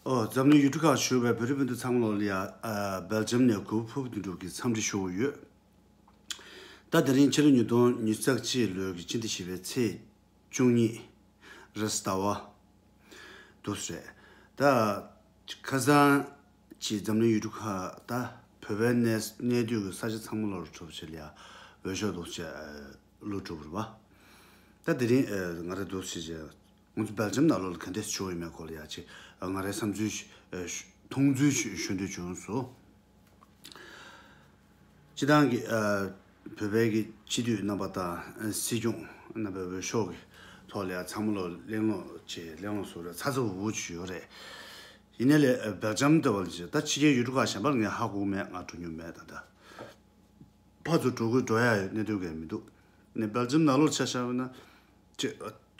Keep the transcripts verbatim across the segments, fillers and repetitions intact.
ཨོ། འཛམ་གླིང་ཡུལ་གྲུ་ཁག་བཞུགས་པའི་བོད་རིགས་སྤུན་ཟླ་ཚང་མ་ལོ་ལ་ཡ། ཨ། སྦེལ་ཇམ་ནས་གུས་ཕུར་བུ་དོན་གྲུབ་ཀྱིས་འཚམས་འདྲི་ཞུ་གི་ཡོད། ད་དེ་རིང་ཕྱི་ལོ་ཉིས་སྟོང་ཉི་ཤུ་རྩ་གཅིག་ལོའི་གི་སྤྱི་ཟླ་བཞི་པའི་ཚེས་བཅུ་གཉིས་རེས་གཟའ་ཟླ་བ་འདུག་སེ་རེད། ད་ཁ་སང་ཅིག་འཛམ་གླིང་ཡུལ་གྲུ་ཁག་ད་བོད་པའི་གནས་གནས་སྡོད་ཀྱི་ས་ཆ་ཚང་མ་ལོ་ལ་གྲུབ་ཆེད་ལ་ཡ་འོས་ཤོག་འདུག་སེ་བླུགས་གྲུབ་རེད་པ། ད་དེ་རིང་ཨ་ང་རང་འདུག་སེ་བྱས། ང་ཚོ་སྦེལ་ཇམ་ནང་ལོགས་ལ་ག་འདྲས་བྱུང་ཡོད་མེད་སྐོར་ལ་ཡ་ཅིག་ང་རའི་བསམ་ཚུལ་ཞིག་ཨ་ཞུ་མཐོང་ཚུལ་ཞིག་ཞུ་འདོད་བྱུང་སོང་། སྤྱི་བཏང་གི་ཨ་བོད་པའི་གི་སྤྱི་འཐུས་རྣམ་པ་དང་ཨ་སྲིད་སྐྱོང་རྣམ་པའི་འོས་ཤོག་གི་ཐོག་ལ་ཡ་ཚང་མ་ལོ་གླེང་སློང་བྱས། གླེང་སློང་སོགས་ར་ཚ་ཚ་འུར་འུར་ཅིག་ཡོད་རེད། ཡིན་ནའི་ལས་ཨ་སྦེལ་ཇམ་ལྟ་བུ་ལ་བྱས། ད་ཕྱི་རྒྱལ་ཡུལ་གྲུ་ཁག་གཞན་པ་ལ་ངས་ཧ་གོ་གི་མེད། ང་འགྲོ་མྱོང་མེད། ད་ལྟ་ཕར་ཚུར་འགྲོ་དགོས་འགྲོ་ཡ་ཡོད་གནད་དོན་གང་ཡང་མི་འདུག་ནས་སྦེལ་ཇམ་ནང་ལོགས་ཆ་བཞག་པ་ན། ཕྱི་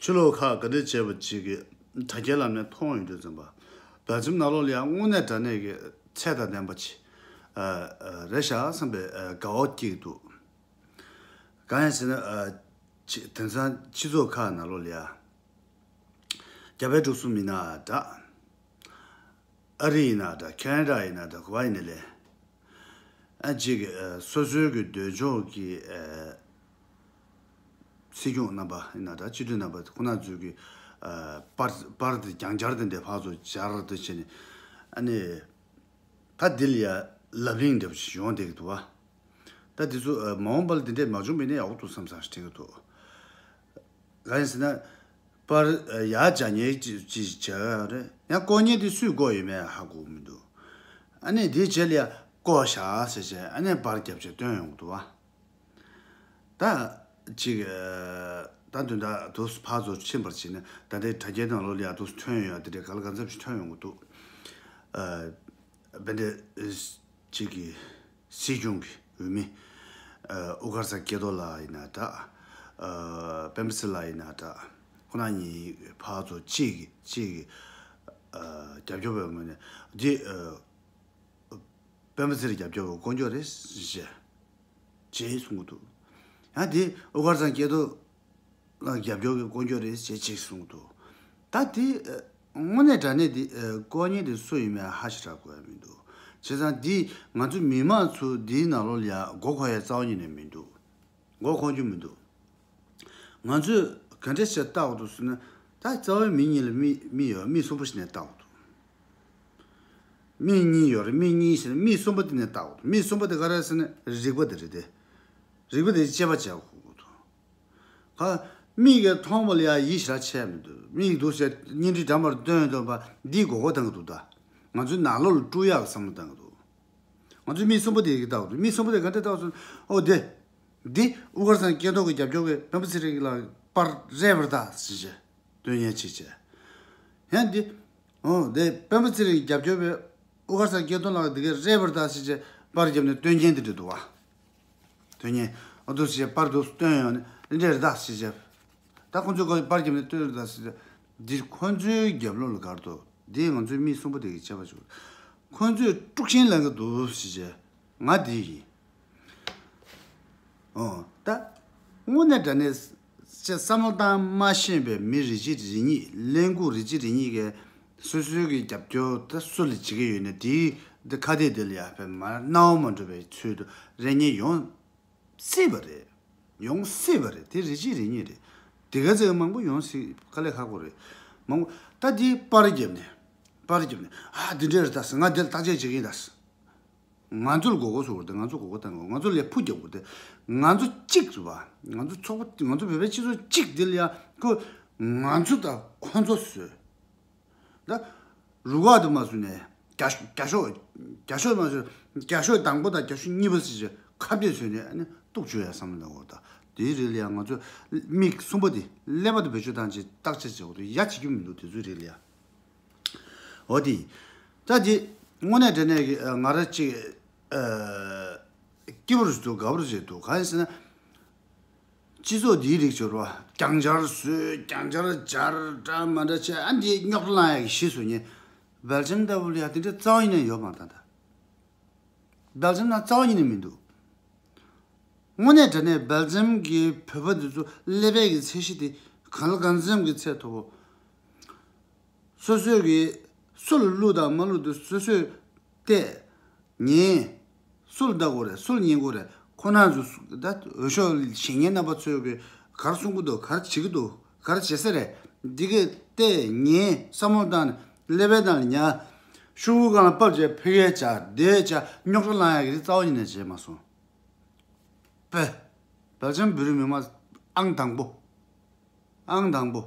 ཕྱི་ལོགས་ཁག་ག་འདྲ་བྱས་པ་ཅིག་གི་དྲ་རྒྱའི་ལམ་ནས་མཐོང་ཡོང་དུས་ཙམ་པ། སྦེལ་ཇམ་ནང་ལོགས་ལ་ཡང་དངོས་གནས་དྲང་གནས་ཀྱི་ཚད་དང་ལྡན་པ་ཅིག་ཨ་ཨ་རེད་ཤག་བསམ་པའི་ཨ་དགའ་བ་སྐྱེ་གི་འདུག་གང་ཡིན་ཟེར་ན། ཨ་ཅི་དེང་སང་སྤྱི་ཚོགས་ཁག་ནང་ལོགས་ལ་ཡ། རྒྱ་བལ་འབྲུག་གསུམ་ཡིན་ན་འདྲ། ཨ་རི་ཡིན་ན་འདྲ། ཁེ་ན་ཌ་ཡིན་ན་འདྲ། ག་པར་ཡིན་ནའི་ལས། ཨ་ཅིག་ཨ་སོ་སོའི་གི་འདོད་ཕྱོགས་ཀྱི་ཨ་སྲིད་སྐྱོང་རྣམ་པ་ཡིན་ན་འདྲ། སྤྱི་འཐུས་རྣམ་པ་ཁོ་ན་ཚོས་ཀྱི་ཨ་པར་པར་དེ་རྒྱང་བསྐྱར་དེ་འདྲ་ཕར་ཚུར་སྦྱར་དེ་བྱས་ནས། ཨ་ནི་ད་འདི་ལ་ཡ་ལབ་གླེང་འདྲ་པོ་ཞིག་ཡོང་བསྡད་ཀྱི་འདུག་བ། ད་འདི་ཚོ་ཨ་མ་འོངས་པ་ལ་འདི་འདྲས་མ་བྱུང་བ་ཡིན་ན་ཡག་པོ་འདུག་བསམ་བསམ་ཞིག་དྲན་གྱི་འདུག་གང་ཡིན་ཟེར་ན། པར་ཡར་སྦྱར་མཁན་ཅིག་ཅིག་བྱས་རེད། ཡང་བཀོད་མཁན་དེ་སུས་བཀོད་ཡོད་མེད་ཧ་གོ་མི་འདུག་ཨ་ནི་དེའི་རྗེས་ལ་ཡ་བཀོད་བཞག་ཟེར་བྱས། ཨ་ནི་པར་རྒྱབ་བྱས་བཏོན་ཡོང་གི་འདུག་བ། ད་ཅིག་ད་དོན་དག་དུ་ཕར་ཚུར་ཕྱིན་པར་བྱས་ནས། ད་ལྟའི་དྲ་རྒྱའི་ནང་ལོགས་ལ་ཡ་དུ་ཐོན་ཡོང་ཡ་དེ་འདྲའི་ག་ལ་གང་འཚམ་ཞིག་ཐོན་ཡོང་གི་འདུག་ཨ་བན་དེ་ཅིག་གི་སྲིད་སྐྱོང་གི་འོས་མི། ཨ་དབུ་དཀར་ཚང་སྐལ་རྡོར་ལགས་ཡིན་ན་འདྲ། ཨ་སྤེན་པ་ཚེ་རིང་ལགས་ཡིན་ན་འདྲ། ཁོ་རང་གཉིས་ཕར་ཚུར་གཅིག་གིས་གཅིག་གིས་ཨ་རྒྱབ་སྐྱོར་བའི་ངོས་ནས་འདི་ཨ་སྤེན་པ་ཚེ་རིང་རྒྱབ་སྐྱོར་བའི་སྐོར་སྐྱོར་རེད་ཟེར་བྱས་གསུང་གི་འདུག་ཡང་དེ་དབུ་དཀར་ཚང་སྐལ་རྡོར་ལ་རྒྱབ་སྐྱོར་གྱི་སྐོར་སྐྱོར་རེད་ཅེས་ཅེས་གསུངས་འདུག་ད་དེ་ཨ་དངོས་གནས་དྲང་གནས་དེ་ཨ་བཀོད་མཁན་དེ་སུ་ཡིན་མིན་ཧ་ཅང་གོ་ཡ་མི་འདུག་བྱས་ཙང་འདི་ང་ཚོ་མི་མང་ཚོ་འདིའི་ནང་ལོགས་ལ་ཡ་མགོ་འཁོར་ཡ་རྩ་བ་ཉིད་ནས་མི་འདུག་མགོ་འཁོར་རྒྱུ་མི་འདུག་ང་ཚོས་ག་འདྲ་བྱས་བལྟ་དགོས་འདུག་ཟེར་ན། ད་རྩ་བའི་མི་གཉིས་ལ་མི་མི་ཡོད། མི་གསུམ་པོ་ཞིག་ནས་བལྟ་དགོས་འདུག་མི་གཉིས་ཡོད་རེད། མི་གཉིས་ཟེར་ན་མི་གསུམ་པོ་དེ་ནས་བལྟ་དགོས་འདུག་མི་གསུམ་པོ་དེ་ག་རེ་ཟེར་ན་རིག་པ་དེ་རེད་དེ། རིག་པ་དེ་དཔྱད་པ་བྱེད་དགོས་འདུག་ག་མིག་གིས་མཐོང་བ་ལ་ཡ་ཡིད་ཞེ་དྲག་ཆེ་མི་འདུག་མིག་འདུག་ཟེར་བརྙན་འཕྲིན་འགྲམ་པར་སྟོན་སྟོན་པ་འདིས་མགོ་སྐོར་བཏང་གི་འདུག་ད་ང་ཚོའི་ནང་ལོགས་ལ་དཀྲུག་ཡག་གི་བསམ་བློ་བཏང་གི་འདུག་ང་ཚོའི་མི་གསུམ་པོ་དེ་གིས་བལྟ་དགོས་འདུག་མི་གསུམ་པོ་དེ་ག་འདྲ་བལྟ་དགོས་སོང་། ཨོ་དེ། འདི་དབུ་དཀར་ཚང་སྐལ་རྡོར་གྱི་རྒྱབ་སྐྱོར་བས་སྤེན་པ་ཚེ་རིང་ལ་པར་རེད་པར་གདའ་ཟེར་བྱས་སྟོན་མཁན་ཅིག་བྱས། ཡང་འདི། འོ་འདི་སྤེན་པ་ཚེ་རིང་རྒྱབ་སྐྱོར་བས་དབུ་དཀར་ཚང་སྐལ་རྡོར་ལགས་འདི་གས་རེད་པར་གདའ་ཟེར་བྱས་པར་བརྒྱབ་ནས་སྟོན་མཁན་དེ་འདྲ་འདུག་བ། སྟོན་མཁན། ཨ་འདུག་ཟེར་བྱས་པར་འདུག་སྟོན་ཡོང་ནས་འདི་འདྲ་རེད་གདའ་ཟེར་བྱས། ད་ཁོང་ཚོས་ཁོ་པར་བརྒྱབ་ནས་སྟོན་རེད་གདའ་ཟེར་བྱས། འདི་ཁོང་ཚོའི་རྒྱབ་ལོགས་ལ་གར་དུ་འདི་ང་ཚོའི་མི་གསུམ་པོ་དེ་གིས་བྱས་པ་བྱུང་། ཁོང་ཚོས་དཀྲུག་ཤིང་ལེན་གི་འདུག་ཟེར་བྱས། ང་འདི་ཡིན། ཨོ། ད་དངོས་གནས་དྲང་གནས་ཅིག་བསམ་བློ་བཏང་མ་ཤེས་པའི་མི་རེ་གཅིག་རེ་གཉིས། ལས་འགུལ་རེ་གཅིག་རེ་གཉིས་ཀས་སོ་སོའི་གི་རྒྱབ་སྐྱོར་ད་སུ་ལ་བྱེད་ཀྱི་ཡོད་ན་དེའི་འདི་ཁ་གཏད་དེ་ལ་ཡ་ཕན་མ་སྣང་བ་མ་འགྲོ་བའི་ཚུལ་དུ་རེ་གཉིས་ཡོང་སྲིད་པ་རེད། ཡོང་སྲིད་པ་རེད། དེ་རེ་གཅིག་རེ་གཉིས་རེད། དེ་ག་ཚོད་མང་པོ་ཡོང་སྲིད་དཀའ་ལས་ཁག་པོ་རེད། མང་པོ་ད་དེ་པར་བརྒྱབ་ནས། པར་བརྒྱབ་ནས་ཨ་འདི་འདྲ་རེད་ད་ཟེར། ང་འདི་ལ་བརྟག་དཔྱད་བྱེད་ཀྱི་ཡིན་ད་ཟེར། ང་ཚོ་ལ་མགོ་སྐོར་བཟོ་དགོས་རེད། ང་ཚོ་མགོ་སྐོར་བཏང་དགོས། ང་ཚོ་ལས་ཕུ་རྒྱག་དགོས་རེད། ང་ཚོ་གཅིག་རེད་པ། ང་ཚོ་ཚོགས་པ་ང་ཚོ་བོད་པའི་སྤྱི་ཚོགས་གཅིག་འདི་ལ་ཡ་ཁོ་ང་ཚོ་དང་ཁོ་ཚོ་བཟོས། ད་རུ་ཁག་དུ་མ་བཟོས་ནས་རྒྱ་རྒྱ་ཤོག་རྒྱ་ཤོག་མ་བཟོས། རྒྱ་ཤོག་དང་པོ་དང་རྒྱ་ཤོག་གཉིས་པ་ཟེར་བྱས་ཁ་གཏད་བཟོས་ནས་ཨ་ནི་གཏུག་བཅུག་ཡ་བསམ་བློ་གཏོང་དགོས་རེད། ད་དེའི་རིགས་ལ་ཡ་ང་ཚོ་མི་གསུམ་པོ་དེ་ཀླད་པ་དེ་བེད་སྤྱོད་བཏང་བྱས་བརྟག་དཔྱད་བྱེད་དགོས་རེད། ཡ་བྱེད་རྒྱུ་མི་འདུག་དེ་ཚོའི་རིགས་ལ་ཡ། འོ་དེ། ད་དེ་དངོས་གནས་དྲང་གནས་ཀྱི་ཨ་ང་རང་གཅིག་ཨ་སྐྱིད་པོ་རུ་འདུག་དགའ་པོ་རུ་ཞིག་འདུག་གང་ཡིན་ཟེར་ན། སྤྱི་ཚོགས་འདིའི་རིགས་སྦྱོར་བ་རྒྱང་བསྐྱར་བཟོས། རྒྱང་བསྐྱར་སྦྱར། འདྲ་མ་འདྲ་བྱས། ཨ་འདི་རྙོག་དྲ་ལངས་ཡག་གི་གཞི་བཟོ་མཁན་སྦེལ་ཇམ་ལྟ་བུ་ལ་ཡ་དེ་འདྲ་རྩ་བ་ཉིད་ནས་ཡོད་མ་རེད་ད། སྦེལ་ཇམ་ནང་རྩ་བ་ཉིད་ནས་མི་འདུག་དངོས་གནས་དྲང་གནས་སྦེལ་ཇམ་གྱི་བོད་པ་འདི་ཚོ་ཀླད་པའི་གི་ཚད་གཞི་དེ་གང་ལ་གང་འཚམ་གྱི་ཚད་མཐོ་པོ། སོ་སོའི་གི་ སུ་ལ་བསླུ་དང་མ་བསླུ་དེ་སོ་སོས་བལྟས། ཉན། སུ་ལ་ལྟ་དགོས་རེད། སུ་ལ་ཉན་དགོས་རེད། ཁོ་ན་ཚོ་ད་འོས་ཤོག་བཞེངས་མཁན་རྣམ་པ་ཚོས་གི་ག་རེ་གསུང་གི་འདུག་ག་རེ་བྱེད་ཀྱི་འདུག་ག་རེ་བྱེད་ས་རེད། འདི་གས་བལྟས་ཉན་བསམ་བློ་བཏང་ནས་ཀླད་པའི་ནང་ལ་ཉར། ཤོག་བུ་སྒང་ལ་ཕབ་བྱས་ཕ་གིར་བཅར་འདིར་བཅར་རྙོག་དྲ་བསླང་ཡག་གི་རྩ་བ་ཉིད་ནས་བྱས་མ་སོང་། པེ། སྦེལ་ཇམ་བོད་རིགས་མི་མང་ཨང་དང་པོ། ཨང་དང་པོ།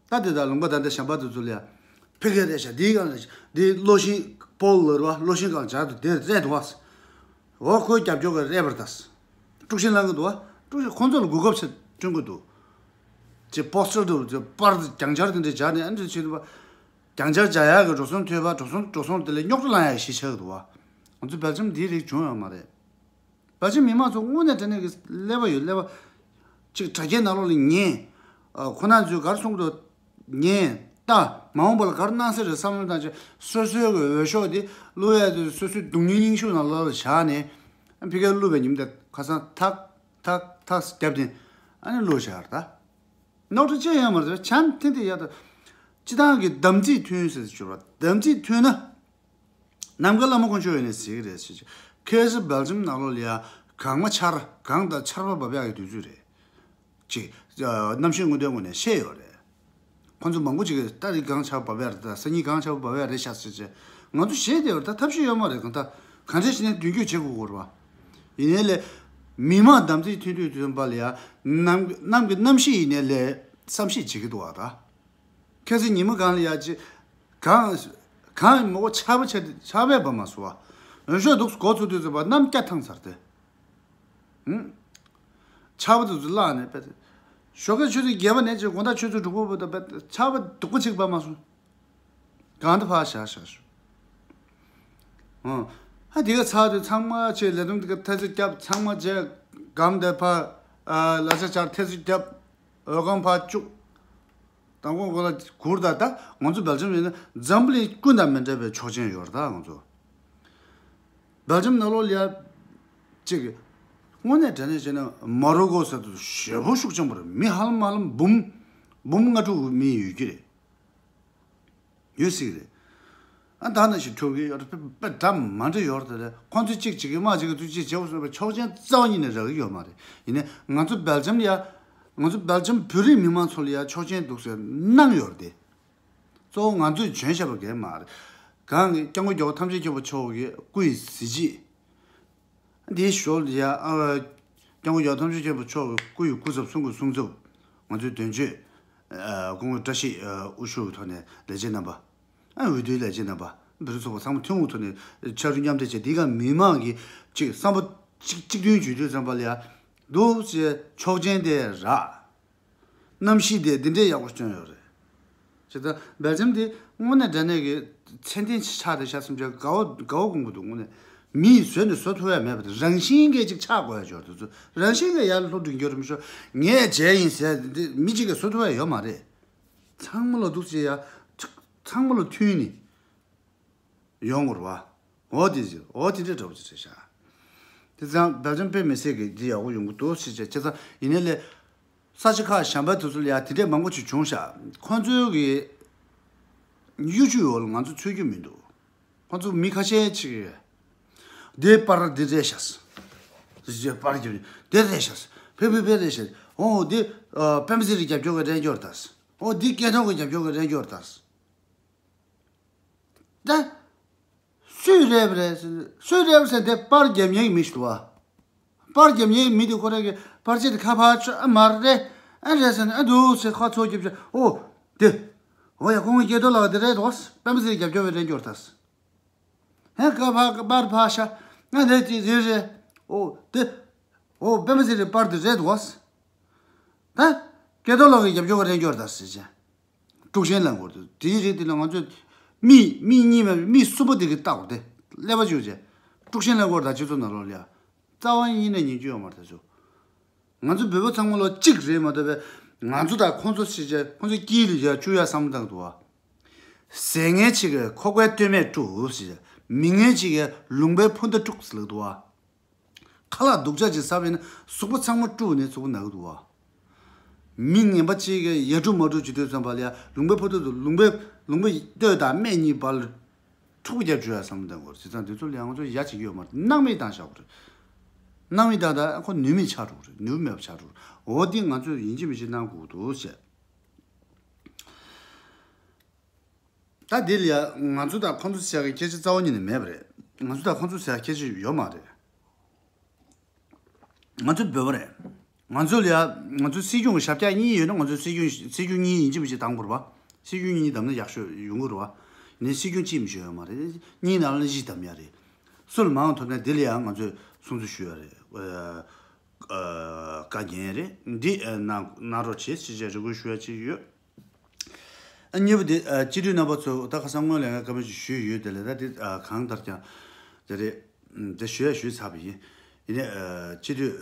ད་དེ་དག་ལུང་པ་ད་ལྟ་ཞམ་པ་དེ་ཚོ་ལ་ཡ། ཕ་གི་རེད་ཤག་འདིའི་སྒང་ལ་འདི་གློག་ཤིང་པོལ་ལ་རེད་བ། གློག་ཤིང་སྒང་སྦྱར་དུ་དེར་རེད་འདུག་བ། འོ་ཁོའི་རྒྱབ་སྐྱོར་ག་རེད་པར་ད། དཀྲུག་ཤིང་བསླང་གི་འདུག་བ། དཀྲུག་ཤིང་ཁོང་ཚོ་ལ་གོ་སྐབས་ཆེ་བསྐྲུན་གི་འདུག་ཅེས་པོ་སི་ཊར་དུ་ཅེས་པར་རྒྱང་སྦྱར་དེ་འདྲ་སྦྱར་ནས་ཨ་འདྲ་བྱེད་འདུག་བ། རྒྱང་སྦྱར་སྦྱར་ཡག་གི་འགྲོ་སོང་ཐོབ་པ། འགྲོ་སོང་འགྲོ་སོང་དེ་ལས་རྙོག་དྲ་བསླང་ཡག་གཞི་ཆགས་འདུག་བ། ང་ཚོ་སྦེལ་ཇམ་འདིའི་རིགས་བྱུང་ཡོད་མ་རེད། བར་ཆད་མི་མང་ཚོ་དངོས་གནས་དྲང་གནས་ཀྱི་ཀླད་པ་ཡོད། ཀླད་པ་གཅིག་དྲ་རྒྱའི་ནང་ལོགས་ལ་ཉན། ཨ། ཁོ་ན་ཚོས་ག་རེ་གསུང་གི་འདུག་ཉན། ལྟ། མ་འོངས་པ་ལ་ག་རེ་གནང་ས་རེད་བསམ་བློ་བཏང་བྱས་སོ་སོའི་གི་འོས་ཤོག་དེ་བླུག་ཡ་དེ་སོ་སོའི་སྡུག་བསྔལ་སྙིང་ཤུགས་ནང་ལོགས་ལ་བཞག་ནས། ཨ། ཕ་གིར་བླུགས་པའི་ཉིན་དེ་ཁ་སང་ཐག་ཐག་ཐག་བརྒྱབ་སྟེ་ཨ་ནི་བླུགས་བཞག་རེད་ད། རྙོག་དྲ་ཅི་ཡང་མ་རེད། བྱམས་ཐེན་ཐེན་ཡག་ཏུ། སྤྱི་བཏང་གི་དམ་ཚིག་མཐུན་ཟེར་གྱུར་བ། དམ་ཚིག་མཐུན་ན། ནམ་མཁའ་བླ་མ་དཀོན་མཆོག་ཡིན་ནས་ཟེར་གྱི་རེད་ཟེར་གྱི། ཁ་སང་སྦེལ་ཇམ་ནང་ལོགས་ལ་ཡ་གངས་མ་ཆར། གངས་དང་ཆར་པ་འབབ་ཡག་གི་དུས་ཚོད་རེད། ཅིག་ཨ། གནམ་གཤིས་སྔོན་ཐོན་ངོས་ནས་བཤད་ཡོད་རེད། ཁོང་ཚོ་མང་པོ་ཅིག་གིས་ད་རེས་གངས་ཆར་པ་འབབ་ཡག་རེད། ད་སང་ཉིན་གངས་ཆར་པ་འབབ་ཡག་རེད་ཤག་ཟེར་བྱས། ང་ཚོ་ཞེད་བསྡད་ཡོད་རེད། ད་ཐབས་ཤེས་ཡོད་མ་རེད། གང་ལྟར་གང་འདྲ་བྱས་ནས་མདུན་སྐྱོད་བྱེད་དགོས་ཀྱི་རེད་བ། ཡིན་ནའི་ལས། མི་མང་དམ་ཚིག་མཐུན་སྒྲིལ་དུས་ཙམ་པ་ལ་ཡ། གནམ་གནམ་གྱི་གནམ་གཤིས་ཡིན་ནའི་ལས་བསམ་ཤེས་བྱེད་ཀྱི་འདུག་བ་ད། ཁ་སང་ཉི་མ་གང་ལ་ཡ་ཅི། གང་། གང་མོ་ཆར་པ་ཆར་ཆར་པས་འབབ་མ་སོང་བ། འོས་ཤོག་འདུག་སེ་འགོ་ཚུགས་དུས་ཙམ་པ་གནམ་སྐྱ་ཐང་ཚར་ཏེ། ཧུམ། ཆར་པ་དེ་ཚོ་བརླགས་ནས་པས། ཞོགས་ཀས་ཆུ་ཚོད་བརྒྱད་པ་ནས་ཅིག་དགོང་དག་ཆུ་ཚོད་དྲུག་པ་བར་དུ་པས་ཆར་པ་སྡུག་པོ་ཅིག་འབབ་མ་སོང་། གང་དུ་ཕར་བཞག་བཞག་ཤོག་ཨང་། ཧ་དེ་ག་ཚར་དུས་ཚང་མ་ཆེ་ལས་དོན་དེ་ག་ཐེ་ཚོ་རྒྱབ། ཚང་མ་རྗེས་སྒམ་དེ་ཕར། ཨ། ལ་ཆ་ཆར་ཐེ་ཚོ་རྒྱབ། འོད་སྒམ་ཕར་བཅུག་མདང་དགོང་གོ་ལ་གུར་དང་། ད་ང་ཚོ་སྦེལ་ཇམ་ཡིན་ན་འཛམ་བུ་གླིང་ཀུན་དང་མི་འདྲ་བའི་ཆོག་མཆན་ཡོད་རེད། ད་ང་ཚོ་སྦེལ་ཇམ་ནང་ལོགས་ལ་ཡ་གཅིག་གི་དངོས་གནས་དྲང་གནས་བྱས་ན་མ་རོ་ཀོ་ཟེར་དུས་ཞེ་པོ་ཤུགས་ཆེན་པོ་རེད། མི་ཧ་ལམ་ཧ་ལམ་འབུམ་འབུམ་ལྔ་དྲུག་མི་ཡོད་ཀྱི་རེད། ཡོད་སྲིད་རེད། ཨ། ད་ནང་བཞིན་ཐུག་གི་ཡོད་རེད། དཔེ་དཔེ་འདྲ་མ་འདྲ་ཡོད་རེད། དེ་ལས་ཁོང་ཚོས་གཅིག་བྱེད་ཀྱི་མ་བྱེད་ཀྱི་དུས་གཅིག་བྱེད་དགོས་སོང་བའི་ཆོག་མཆན་རྩ་བ་ཉིད་ནས་རག་གི་ཡོད་མ་རེད། ཡིན་ནའི་ང་ཚོ་སྦེལ་ཇམ་ལ་ཡ། ང་ཚོ་སྦེལ་ཇམ་བོད་རིགས་མི་མང་ཚོ་ལ་ཡ་ཆོག་མཆན་འདུག་ཟེར་གནང་ཡོད་རེད་དེ། གཙོ་བོ་ང་ཚོས་འཇོན་ཤེས་པ་གས་མ་རེད། གང་གི་སྐྱབས་མགོན་རྒྱལ་བ་ཐམས་ཅད་མཁྱེན་པ་མཆོག་གི་སྐུ་ཡི་གཟི་བརྗིད། འདིའི་ཞོར་ལ་ཡ། ཨ། སྐྱབས་མགོན་རྒྱལ་བ་ཐམས་ཅད་མཁྱེན་པ་མཆོག་གི་སྐུ་ཡི་སྐུ་ཚབ་གསུང་གི་གསུང་ཚབ། ང་ཚོའི་དོན་གཅོད། ཨ། སྐུ་ངོ་བཀྲ་ཤིས། ཨ། དབུ་བཞུགས་ཐོག་ནས་ལས་བྱེད་རྣམ་པ། ཨ། འོས་བསྡུའི་ལས་བྱེད་རྣམ་པ། བོད་རིགས་ཚོགས་པ་ཚང་མ་ཐུན་མོང་ཐོག་ནས་ཕྱར་གྲུ་མཉམ་འདེགས་བྱས། འདི་ག་མི་མང་གི་ཅིག་བསམ་པ་གཅིག་གཅིག་མཐུན་བྱེད་དུས་ཙམ་པ་ལ་ཡ། འདུག་ཅེས་ཆོག་མཆན་དེ་རག་གནམ་གཤིས་དེ་འདི་འདྲའི་ཡག་པོ་བསྐྲུན་ཡོད་རེད། བྱས་ཙང་སྦེལ་ཇམ་དེ་དངོས་གནས་དྲང་གནས་ཀྱི་ཚད་ལྡན་ཆགས་བསྡད་ཤག་བསམ་བྱས་དགའ་བོ་དགའ་བོ་སྒོམ་གྱི་འདུག་དངོས་གནས་མིས་བཟོས་ནས་བཟོ་ཐུབ་ཡ་མེད་པ་དེ། རང་བཞིན་གྱིས་ཅིག་ཆགས་དགོས་ཡ་ཅིག་ཡོད་རེད། དེ་ཚོ་རང་བཞིན་གྱིས་ཡར་ལྷོ་འགྲོ་རྒྱུ་རེད་མི་ཤོག་ངས་བྱས་ཡིན་ཟེར་ཡ་དེ་མི་གཅིག་གིས་བཟོ་ཐུབ་ཡ་ཡོད་མ་རེད། ཚང་མ་ལ་འདུག་ཅེས་ཡ། ཚང་མ་ལ་མཐུན་ནས་ཡོང་དགོས་རེད་བ། འོ་དེ་ཟེར། འོ་དེ་འདྲ་འདྲ་པོ་ཅིག་རེད་ཤག་དེ་ཙང་སྦེལ་ཇམ་དཔེ་མི་སྲིད་ཀྱི་འདི་ཡག་པོ་ཡོང་གི་འདུག་ཟེར་བྱས། བྱས་ཙང་ཡིན་ནའི་ལས། ས་ཆ་ཁག་གཞན་པ་དེ་ཚོ་ལ་ཡ་དེ་འདྲས་མང་པོ་ཅིག་བྱུང་ཤག་ཁོང་ཚོའི་གི་ཡུ་ཊུབ་འོག་ལ་ང་ཚོ་འཚོལ་རྒྱུ་མི་འདུག་ཁོང་ཚོ་མི་ཁ་ཤས་ཅིག་གིས་དེ་པར་འདི་རེད་ཤག་ཟེར། པར་རྒྱབ་ནས་དེ་རེད་ཤག་ཟེར། ཕེ་ཕེ་ཕེ་རེད་ཤག་འོ་དེ་ཨ། པད་མ་ཚེ་རིང་རྒྱབ་སྐྱོར་གི་རེད་འགྱོ་རེད་ད་ཟེར། འོ་དེ་སྐད་གྲགས་ཀྱི་རྒྱབ་སྐྱོར་གི་རེད་འགྱོ་རེད་ད་ཟེར། ད། སུས་རེད་པ་རེད། སུས་རེད་པ་ཟེར་དེ་པར་རྒྱབ་མཁན་གྱི་མི་ཞིག་འདུག་བ། པར་རྒྱབ་མཁན་གྱི་མི་དེ་ཁོ་རང་གི་པར་ཆས་དེ་ཁ་ཕར་ཕྱོགས། ཨ། མ་རེད། ཨ། རེད་ཟེར་ནས། ཨ། འདུག་ཟེར་ཁ་ཚོ་རྒྱབ་བྱས། ཨོ། དེ། ཨོ་ཡ། ཁོང་གི་སྐྱེ་རྡོ་ལགས་དེ་རེད་འདུག་པད་མ་ཚེ་རིང་རྒྱབ་སྐྱོར་བའི་རེད་འགྱོ་རེད་ད་ཟེར། ཧེ། ཁ་ཕར་པར་ཕར་ཤ། ང་རེད་དེ་རེད་རེད། ཨོ་དེ། ཨོ་པད་མ་ཚེ་རིང་པར་དེ་རེད་འདུག་བ། ད་སྐྱེ་རྡོ་ལགས་ཀྱི་རྒྱབ་སྐྱོར་བ་རེད་འགྱོ་རེད་ད་ཟེར་བྱས། དཀྲུག་ཤིང་ལབ་དགོས་རེད། དེའི་རིགས་དེ་ལ་ང་ཚོས་མི་མི་གཉིས་མེད་པའི་མི་གསུམ་པོ་དེ་གི་ལྟ་དགོས་ཏེ། ཀླད་པ་ཅིག་བྱས། དཀྲུག་ཤིང་ལབ་དགོས་རེད། ད་སྤྱི་ཚོགས་ནང་ལོགས་ལ་ཡ། རྩ་བ་ཉིད་ནས་ཉན་རྒྱུ་ཡོད་མ་རེད་ད་ཚོ། ང་ཚོ་བོད་པ་ཚང་མ་ལོ་གཅིག་རེད་མ་གཏོགས་པས། ང་ཚོ་དང་ཁོང་ཚོ་ཞེས་བྱས་ཁོང་ཚོའི་དཀྱིལ་ལ་ཡ་བཅུག་ཡ་བསམ་བཏང་འདུག་བ། ཟས་ངན་ཅིག་གིས་ཁོག་པའི་སྟོད་སྨད་དཀྲུགས་ཞེས་བྱས། མི་ངན་ཅིག་གིས་ལུང་པའི་འཕུར་མདའ་དཀྲུགས་ཟེར་ལབ་འདུག་བ། ཁ་ལག་སྡུག་ཅག་ཅིག་ཟ་བས་ན་གཟུགས་པོ་ཚང་མ་དཀྲུགས་ནས་གཟུགས་པོ་ན་གི་འདུག་བ། མི་ངན་པ་གཅིག་གིས་ཡ་སྒྲུབ་མ་སྒྲུབ་བྱེད་དུས་ཙམ་པ་ལ་ཡ་ལུང་པའི་ཕུ་ཐུག་ཏུ་ལུང་པའི་ལུང་པའི་སྟོད་དང་སྨད་གཉིས་བར་ལ་འཁྲུག་པ་རྒྱབ་བཅུག་ཡ་བསམ་བློ་གཏོང་དགོས་རེད། བྱས་ཙང་འདི་ཚོ་ལ་ཡ་ང་ཚོ་ཡ་བྱེད་ཀྱི་ཡོད་མ་རེད། སྣང་མེད་བཏང་བཞག་དགོས་རེད། སྣང་མེད་བཏང་ད་ཁོ་ནུས་མེད་ཆགས་འགྲོ་གི་རེད། ནུས་མེད་པ་ཆགས་འགྲོ་གི་རེད། འོ་འདི་ང་ཚོས་ཡིན་གཅིག་མིན་གཅིག་གནང་དགོས་འདུག་ཟེར། ད་འདི་ལ་ཡ་ང་ཚོ་དང་ཁོང་ཚོ་ཟེར་ཡག་གི་ཁྱད་ཆོས་རྩ་བ་ཉིད་ནས་མེད་པ་རེད། ང་ཚོ་དང་ཁོང་ཚོ་ཟེར་ཡག་ཁྱད་ཆོས་ཡོད་མ་རེད། ང་ཚོ་བོད་པ་རེད། ང་ཚོ་ལ་ཡ་ང་ཚོ་སྲིད་སྐྱོང་གི་ཞབས་བཀྱག་གཉིས་ཡོད་ན། ང་ཚོ་སྲིད་སྐྱོང་སྲིད་སྐྱོང་གཉིས་ཡིན་གཅིག་མིན་གཅིག་བདམས་དགོས་རེད་པ། སྲིད་སྐྱོང་གཉིས་བདམས་ན་ཡག་ཤོས་ཡོང་གི་རེད་པ། ཡིན་ནའི་སྲིད་སྐྱོང་གཅིག་མི་ཤོད་ཡོད་མ་རེད། གཉིས་ནང་ལ་གཅིག་བདམས་ཡ་རེད། སུ་ལ་མང་བ་ཐོབ་ན་དེ་ལ་ཡ་ང་ཚོས་སྲུང་བརྩི་ཞུ་ཡ་རེད། ཨ་ཨ་བཀའ་རྒྱ་རེད། འདི་ཨ་གནང་གནང་རོགས་བྱེད་ཅེས་རེ་སྐུལ་ཞུ་ཡ་ཅིག་ཡོད། ཨ་གཉིས་པ་དེ་ཨ་སྤྱི་འཐུས་རྣམ་པ་ཚོ་ད་ཁ་སང་སྔོན་ལ་ཡང་བཀའ་མོལ་ཅིག་ཞུས་ཡོད། དེ་ལས་ད་དེ་ཨ་གང་ལྟར་ཀྱང་དེ་རེད། ཨམ་དེ་ཞུ་ཡ་ཞུས་ཚར་བ་ཡིན། ཡིན་ནའི་ཨ་སྤྱི་འཐུས་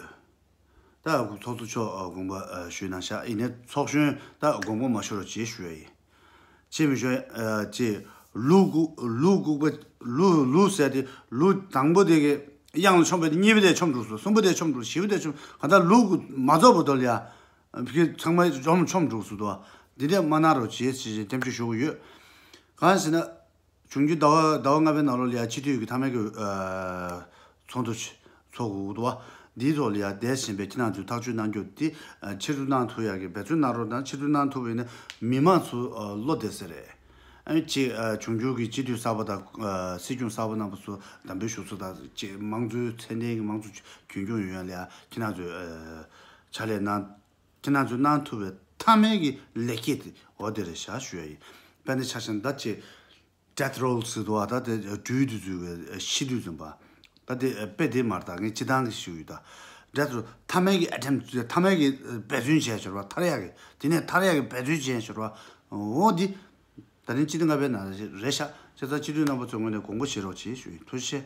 ད་ཚོགས་གཙོ་མཆོག་ཨ་དགོངས་པ་ཨ་ཞུས་གནང་ཤག་ཡིན་ནའི་ཚོགས་གཞོན་ད་དགོངས་པ་མ་ཞུ་རོགས་བྱེད་ཞུ་ཡ་ཡིན། ཅིག་མི་ཞུ་ཡ་ཨ་ཅིག་ལུག་ལྐུགས་ལུག་ལྐུགས་པ་ལུག་ལུག་ཟེར་དེ་ལུག་དང་པོ་དེ་གི་གཡང་ལ་མཆོངས་པ་དེ། གཉིས་པ་དེ་མཆོངས་འགྲོ་སོང་། གསུམ་པ་དེ་མཆོངས་འགྲོ། བཞི་པ་དེ་མཆོངས། གང་ལྟར་ལུག་མ་རྫོགས་བར་དུ་ལ་ཡ། ཕ་གི་ཚང་མ་འཇོམས་མཆོངས་འགྲོ་སོང་འདུག་བ། འདི་འདྲ་མ་གནང་རོགས་བྱེད་ཅེས་འཐེན་འཁྱེར་ཞུ་གི་ཡོད། གང་ཟེར་ན། འབྱུང་འགྱུར་ཟླ་བ་ཟླ་བ་ལྔ་པའི་ནང་ལོགས་ལ་ཡ་སྤྱི་འཐུས་ཀྱི་མཐའ་མའི་གི་ཨ་ཚོགས་འདུ་ཚོགས་དགོས་འདུག་བ། འདིའི་ཐོག་ལ་ཡ་འདས་ཟིན་པའི་ཁྱེད་རང་ཚོས་ཐག་གཅོད་གནང་རྒྱུ་འདི་ཨ་ཕྱིར་བསྡུ་གནང་ཐུབ་ཡག་གི་འབད་བརྩོན་གནང་རོགས་གནང་། ཕྱིར་བསྡུ་གནང་ཐུབ་པ་ཡིན་ན་མི་མང་ཚོ་ཨ་བློ་བདེ་ས་རེད། ཨ་ནི་གཅིག་ཨ་འབྱུང་འགྱུར་གྱི་སྤྱི་འཐུས་གསར་པ་དང་ཨ་སྲིད་སྐྱོང་གསར་པ་རྣམ་པ་ཚོ་འདེམས་པའི་ཞུ་ཚོགས་དང་གཅིག་དམངས་གཙོའི་མཚན་ལྡན་གྱི་དམངས་གཙོ་རྒྱུན་སྐྱོང་ཡོང་ཡག་ལ་ཡ་ཁྱེད་རང་ཚོས་ཨ་ཕྱག་ལས་གནང་། ཁྱེད་རང་ཚོས་གནང་ཐུབ་པའི་མཐའ་མའི་གི་ལེགས་སྐྱེས་དེ་འོ་དེ་རེད་ཤག་ཞུ་ཡ་ཡིན། དཔེར་ན་ཆ་བཞག་ན་ད་ཅིག་death roll ཟེར་འདུག་བ། ད་དེ་སྦྲུལ་དུ་འཛུལ་བའི་ཤི་དུས་ཙམ་པ། ད་དེ་དཔེ་དེ་མ་རེད། ད་ངས་སྤྱི་བཏང་གི་ཞུ་ཡོད། ད་death roll མཐའ་མའི་གི་attempt མཐའ་མའི་གི་འབད་བརྩོན་བྱས་ཤོར་བ། ཐར་ཡག་གི་དེ་ནས་ཐར་ཡག་གི་འབད་བརྩོན་བྱས་ཤོར་བ། འོ་འདི། ད་རིང་སྤྱི་ཟླ་ལྔ་པའི་ནང་རེད་ཤག་བྱས་ཙང་སྤྱི་འཐུས་རྣམ་པ་ཚོའི་ངོས་ནས་དགོངས་པ་བཞེས་རོགས་བྱེད་ཞུ་ཡིན། ཐུགས་རྗེ་ཆེ།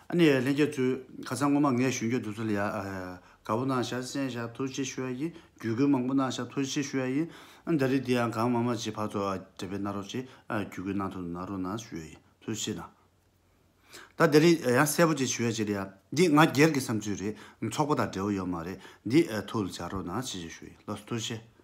ཨ་ནི་ལྷན་རྒྱས་ཚོས་ཁ་སང་སྔོན་མ་ངས་ཞུ་རྒྱུ་དེ་ཚོ་ལ་ཡ་ཨ་དགའ་པོ་གནང་ཤག་གསན་ཤག་ཐུགས་རྗེ་ཆེ་ཞུ་ཡ་ཡིན། བརྒྱུད་སྐུལ་མང་པོ་གནང་ཤག་ཐུགས་རྗེ་ཆེ་ཞུ་ཡ་ཡིན། ཨ་ད་རེས་འདི་ཡང་གང་མང་མང་ཅིག་ཕར་ཚུར་ཨ་འབྲེལ་བའི་གནང་རོགས་བྱེད། ཨ་བརྒྱུད་སྐུལ་གནང་ཐུབ་ན་གནང་རོགས་གནང་ཞུ་ཡ་ཡིན། ཐུགས་རྗེ་ཆེ་གནང་། ད་དེ་རིང་ཡང་གསལ་པོ་ཅིག་ཞུ་ཡ་ཅིག་རེད་ཡ། འདི་ང་སྒེར་གྱི་བསམ་ཚུལ་རེད། ཚོགས་པ་དང་འབྲེལ་བ་ཡོད་མ་རེད། འདི་ཨ་ཐུགས་ལ་འཇགས་རོགས་གནང་ཞེས་ཞུ་ཡིན། ལགས་སོ། ཐུགས་རྗེ་ཆེ།